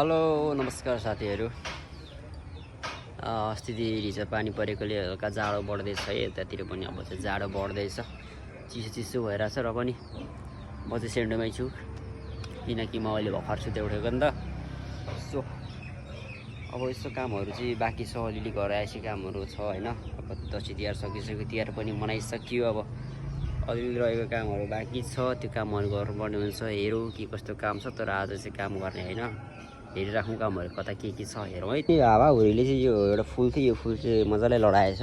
Hello नमस्कार साथीहरू। अस्तिदेखि हिजो पानी परेकोले हल्का जाडो बढ्दैछ है। यतातिर पनि अब चाहिँ जाडो बढ्दैछ, चिसो चिसो भइरहेछ। र पनि म चाहिँ सेन्डोमै छु, किनकि म अहिले भर्खर सुते उठेको नि त। सो अब यस्तो कामहरू चाहिँ बाँकी छ, अलिअलि घर आएपछि कामहरू छ होइन। अब दसैँ तिहार सकिसक्यो, तिहार पनि मनाइसक्यो। अब अलिअलि रहेको कामहरू बाँकी छ, त्यो कामहरू गर्नुपर्ने हुन्छ। हेरौँ के कस्तो काम छ, तर आज चाहिँ काम गर्ने होइन, हेरिराखौँ कामहरू कता के छ हेरौँ है। त्यो हावाहुरीले चाहिँ यो एउटा फुल थियो, यो फुल चाहिँ मजाले लडाएछ,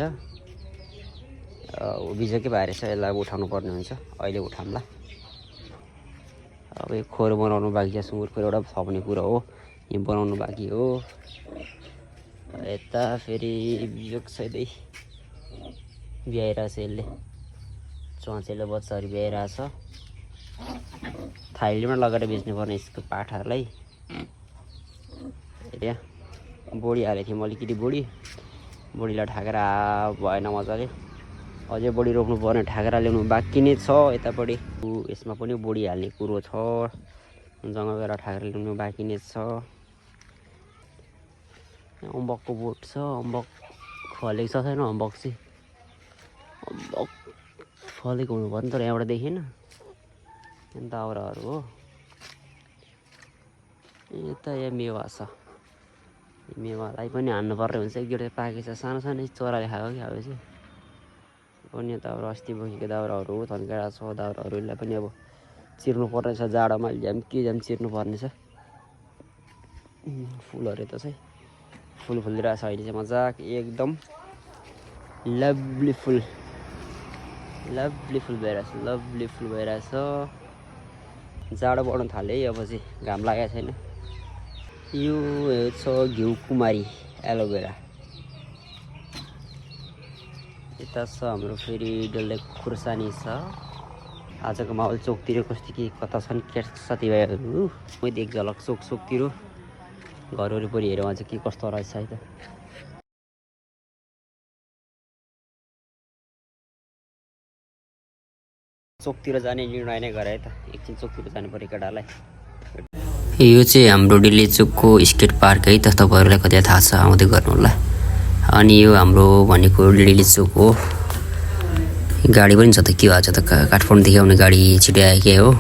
बिजोकै भएर छ। यसलाई उठाउनु पर्ने हुन्छ, अहिले उठाउँला। अब यो खोर बनाउनु बाँकी छ, सुँगुरको एउटा थप्ने कुरा हो, यो बनाउनु बाँकी हो। यता फेरि बिजोक सहितै ब्याइरहेछ, यसले चोचेले बच्चाहरू ब्याइरहेछ। थाइलीमा लगाएर बेच्नुपर्ने यसको पाठाहरूलाई। यहाँ बोडी हालेको थिएँ म, अलिकति बोडीलाई ठाकेर भएन मजाले, अझै बोडी रोप्नु पर्ने, ठाकेर ल्याउनु बाँकी नै छ। यतापट्टि यसमा पनि बोडी हाल्ने कुरो छ, जङ्गल गएर ठाकेर ल्याउनु बाँकी नै छ। अम्बकको बोट छ, अम्बक फलेको छ छैन, अम्बक चाहिँ अम्बक फलेको हुनु पर्ने, तर यहाँबाट देखेन। दाउराहरू हो। यता यहाँ मेवा छ, मेवालाई पनि हान्नुपर्ने हुन्छ। एक गिड पाकेको छ, सानो सानो चराले खाएको कि अब चाहिँ पनि दाउरा, अस्ति बोकेको दाउराहरू हो, थन्काएर छ दाउराहरू। यसलाई पनि अब चिर्नु पर्ने छ, जाडोमा झ्याम चिर्नु पर्ने छ। फुलहरू त चाहिँ फुल फुलिरहेछ अहिले चाहिँ मजाक एकदम लभली फुल भइरहेछ। जाडो बढ्नु थाल्यो है, अब चाहिँ घाम लागेको छैन। यो छ घिउ कुमारी एलोभेरा। यता छ हाम्रो फेरि डल्ले खुर्सानी छ। आजको माहौल चोकतिर कस्तो के कता छन् के साथीभाइहरू, मैले एक झलक चोकतिर घर वरिपरि हेरौँ आज के कस्तो रहेछ है त। चोकतिर जाने निर्णय नै गरे है त, एकछिन चोकतिर जानु पऱ्यो केटालाई। यो चाहिँ हाम्रो दिल्ली चोकको स्केट पार्क है त, तपाईँहरूलाई कतै थाहा छ आउँदै गर्नु होला। अनि यो हाम्रो भनेको दिल्ली चोक हो। गाडी पनि छ त, के भएको छ त, काठमाडौँदेखि आउने गाडी छिटै आएकै हो।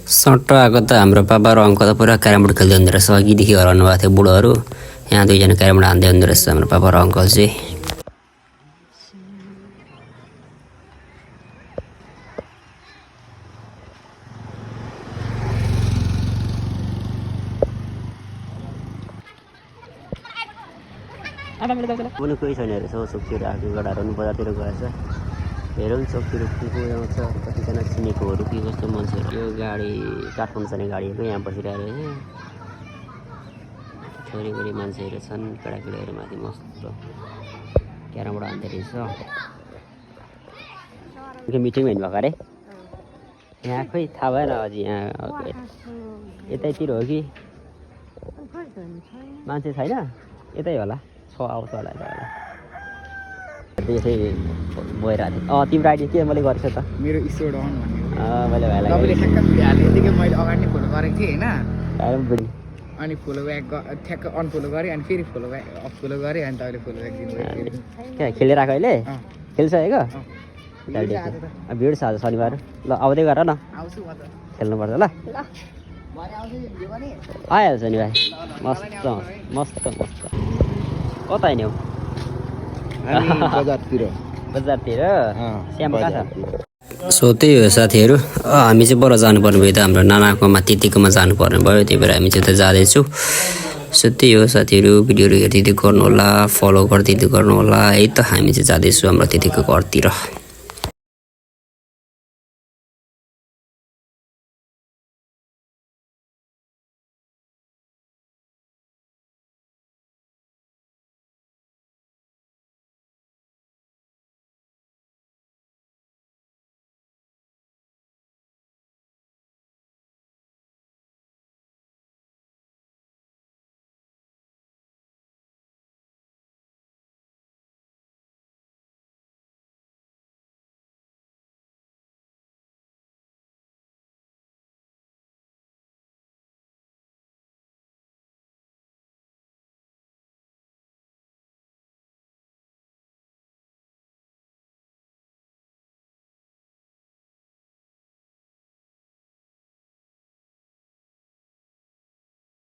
सट्ट आएको त हाम्रो पापा र अङ्कल त पुरा क्यारम बोर्ड खेल्दै हुँदो रहेछ। अघिदेखि हराउनु भएको थियो बुढोहरू, यहाँ दुईजना क्यारम बोर्ड हान्दै हुँदो रहेछ हाम्रो पापा र अङ्कल चाहिँ। पनि कोही छैन रहेछ हौ, चोकतिर आएको गडाहरू बजारतिर गएछ। हेरौँ चोकतिर को आउँछ, कतिजना चिनेकोहरू के कस्तो मान्छेहरू। यो गाडी काठमाडौँ जाने गाडीहरू यहाँ बसिरहेको रहेछ। छोरीबुढी मान्छेहरू छन्, केटाकेटीहरू माथि मस्त क्यारम बोर्ड हान्दै रहेछ। मिटिङमा हिँड्नुभएको अरे यहाँ, खोइ थाहा भएन अझै। यहाँ यतैतिर हो कि मान्छे छैन, यतै होला, आउँछ होला त्यसै भइरहेको थियो। तिम्रो आइडिया के मैले गरेको त, मेरो स्टोर अन भन्ने मैले भाइलाई तपाईँले ठ्याक्क भिडियो हालेदेखि मैले अगाडि नै फलो गरेको थिएँ होइन। बुढी अनि फलो ब्याक ठ्याक्क अनफलो गरेँ, अनि फेरि फलो ब्याक फलो गरेँ, अनि तपाईँले फलो ब्याक दिनुभयो। क्या खेलेर आएको अहिले खेलिसकेको भिड छ आज शनिबार। ल आउँदै गर न, आउँछु म त, खेल्नुपर्छ ल, आइहाल्छ नि भाइ। मस्त मस्त मस्त। कता हिँड्यो? बजारतिर श्याम कहाँ छ? सो त्यही हो साथीहरू, हामी चाहिँ पर जानुपर्ने भयो त, हाम्रो नानाकोमा त्यतिकोमा जानुपर्ने भयो, त्यही भएर हामी चाहिँ त जाँदैछु। सो त्यही हो साथीहरू, भिडियोहरू हेरिदिँदै गर्नु होला, फलो गरिदिँदै गर्नु होला है त। हामी चाहिँ जाँदैछु हाम्रो त्यतिको घरतिर।